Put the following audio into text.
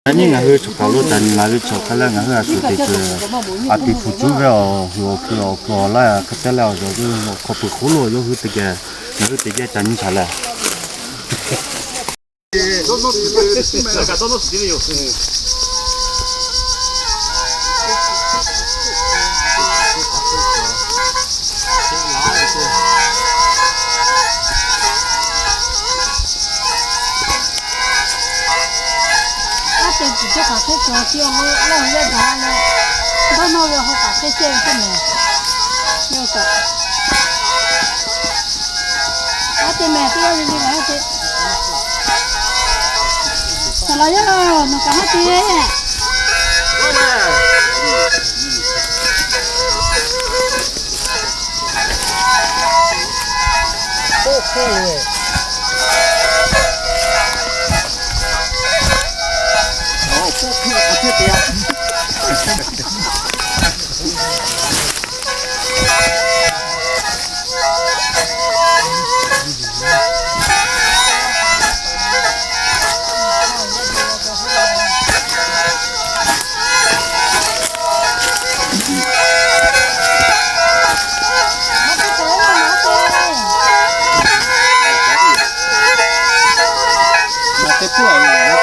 Yaꞈ nyi ngaˬ hui choˬ kaˬ lo taꞈ nyi laˬ ve chaw hk'a lehˬ, ngaˬ hui a shu teꞈ kuiˬ a tiꞈ hpu cuˉ ve awˬ hui awˬ hkui awˬ hkui awˬ laˇ hk'e te leh awˬ yawˬ ve awˬ hk'aw pui hk'oˆ lo yawˇ hui teˇ geh ngaˬ hui teˇ geh ca nyi htaꞈ lehˬ. Aˉ te tuˬ teˇ hpaˍ hk'e cawˬ ti awˬ laˇ awˬ yaˇ gaˬ la leh, dawˇ nawˇ ve awˬ hk'aw kaꞈ hk'e ceh ve teˇ mehˍ. Yawˇ kaꞈ aˉ te mehˍ teˇ g'aˇ le le kaꞈ aˉ te. Saˍ laꞈ yaˇ nawˬ kaꞈ maˇ te. Teˇ pawˆ